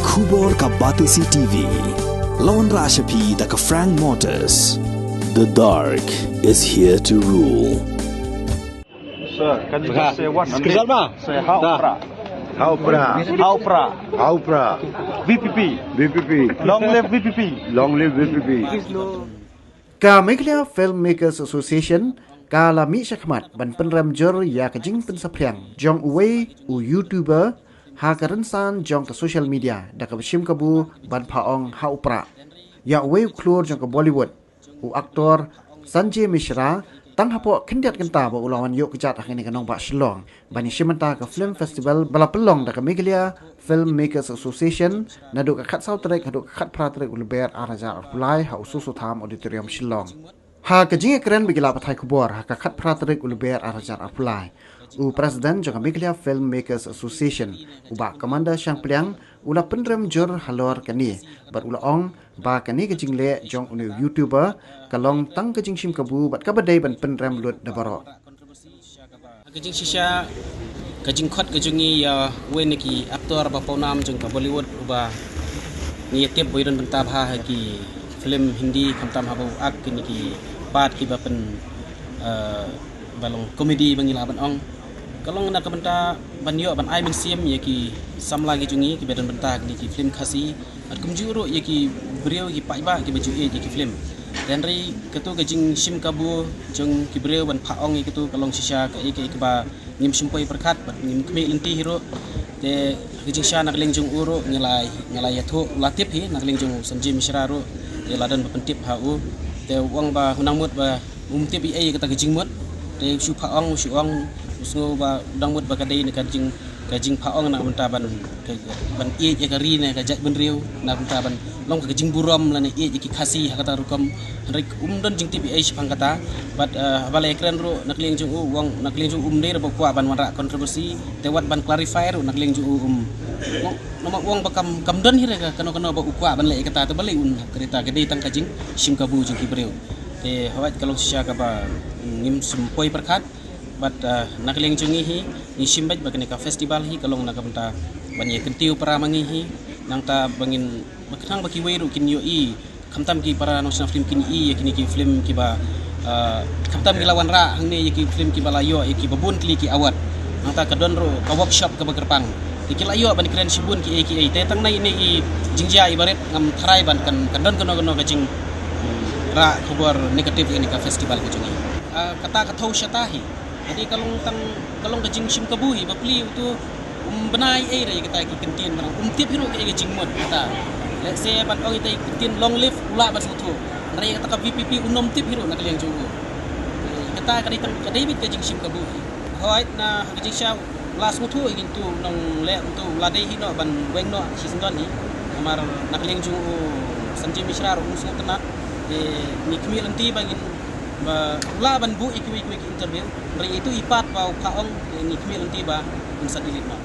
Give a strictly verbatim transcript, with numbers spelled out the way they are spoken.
Khubor ka Batesi T V. Lawan Rashapi da ka Frank Motors. The dark is here to rule. Sir, can you just say one on this? Skizar ma? Say Haopra. Haopra. Haopra. Haopra. V P P. V P P. Long live V P P. Long live V P P. Ka Meghalaya Filmmakers Association ka la mih shakhmat ban pynrem jur ïa ka jingpynsaphriang jong uwei u YouTuber ha ka rynsan jong ka social media da kaba shim kabu ban pha ong ha u prah ïa uwei u khlur jong ka Bollywood, u aktor Sanjay Mishra, tang hapoh khyndiat kynta ba u la wan ïoh kjat ha kane ka nongbah Shillong ban ïashim bynta ka film festival ba la pynlong da ka Meghalaya Filmmakers Association naduh ka khatsaw tarik haduh ka khatphra tarik u Lber ar hajar arphew lai ha u Soso Tham Auditorium Shillong. Ha ka jingïakren bad ki lad pathai khubor ha ka khatphra tarik u Lber ar hajar arphew lai, u President jong ka Meghalaya Filmmakers Association, u Bah Commander Shangpliang, u la pynrem jur halor kane bad u la ong ba kane ka jingleh jong une u YouTuber ka long tang ka jingshim kabu bad kaba dei ban pynrem lut da baroh. Ka jingshisha, ka jingkhot ka jong ngi ïa uwei na ki actor ba pawnam jong ka Bollywood uba ngi ïa tip ba u don bynta bha ha ki film Hindi, khamtam haba u act kine ki part kiba pyn, eh, ba long comedy ba ngi lah ban ong. Ka long na ka bynta ban ïoh ban ai mynsiem ïa ki samla ki jong ngi kiba don bynta ha kine ki film Khasi. Bad kumjuh ruh ïa ki briew ki paidbah kiba ju ïeit ïa ki film. Te hynrei kato ka jingshim kabu jong ki briew ban pha ong ïa kato ka long shisha kaei kaei kaba ngim shym poi pyrkhat bad ngim khmih lynti hi ruh. Te ka jingshisha na ka liang jong u ruh nga la, nga la ïathuh, la tip hi na ka liang jong u Sanjay Mishra ruh. Te la don ba pyntip ha u. Te u ong ba u nang mut ba um tip ei ei kata ka jingmut. Te u shu pha ong, u shu ong, u sngew ba u nang mut ba ka dei na ka jing, ka jingpha ong na ka bynta ban, ka, ban ïeit ïa ka ri ne ka jaitbynriew, na ka bynta ban long ka jingburom lane ïeit ïa ki Khasi ha kata rukom. Hynrei um don jingtip ei ei shaphang kata. Bad, eh, haba la ïakren ruh na ka liang jong u, u ong na ka liang jong u um dei ruh ba u kwah ban wanrah controversy, te wat ban clarify ruh na ka liang jong u um. Namar u ong ba kam, kam don hi re ka kano kano ba u kwah ban leh ïa kata, te balei un, ka dei tang ka jingshim kabu jong ki briew. Te hooid ka long shisha kaba ngim shym poi pyrkhat. Bad, eh, na ka liang jong ngi hi, ngi shim beit ba kane ka festival hi ka long na ka bynta ban ïa kyntiew para ma ngi hi. Nangta ba ngin, ba khnang ba kiwei ruh kin ïohi, khamtam ki para nongshna film kin ïohi ïa kine ki film kiba, eh, khamtam ki la wanrah hangne ïa ki film kiba la ïoh ïa kiba bun tylli ki award. Nangta ka don ruh ka workshop kaba kyrpang. Te ki la ïoh ban kren shibun kiei kiei. Te tang na ine i jingjia iba rit ngam tharai ban kan, kan don kano kano ka jing, mm, rah khubor negative ïa kane ka festival ka jong ngi. Ah, kata ka thaw shata hi. Hynrei ka long tang, ka long ka jingshim kabu hi, bapli uto um bna ei ei re ïa kita ki kyntien, ba um tip hi ruh kaei ka jingmut kata. Let's say ban ong ita i kyntien long live u lah ban sngewthuh. Hynrei kata ka V P P un ym tip hi ruh na ka liang jong u. Eh, kata ka dei tang, ka dei beit ka jingshim kabu hi. Hooid na ka jingshisha u la sngewthuh hi, kyntu u nongleh uto u la dei hi noh ban weng noh shisyndon hi. Namar na ka liang jong u Sanjay Mishra ruh um sngewtynnat. Te ngi khmih lynti ba ngin, ba u lah ban buh ïa kiwei kiwei ki interview. Hynrei ito i part ba u pha ong, te ngi khmih lynti ba ngin sa delete noh.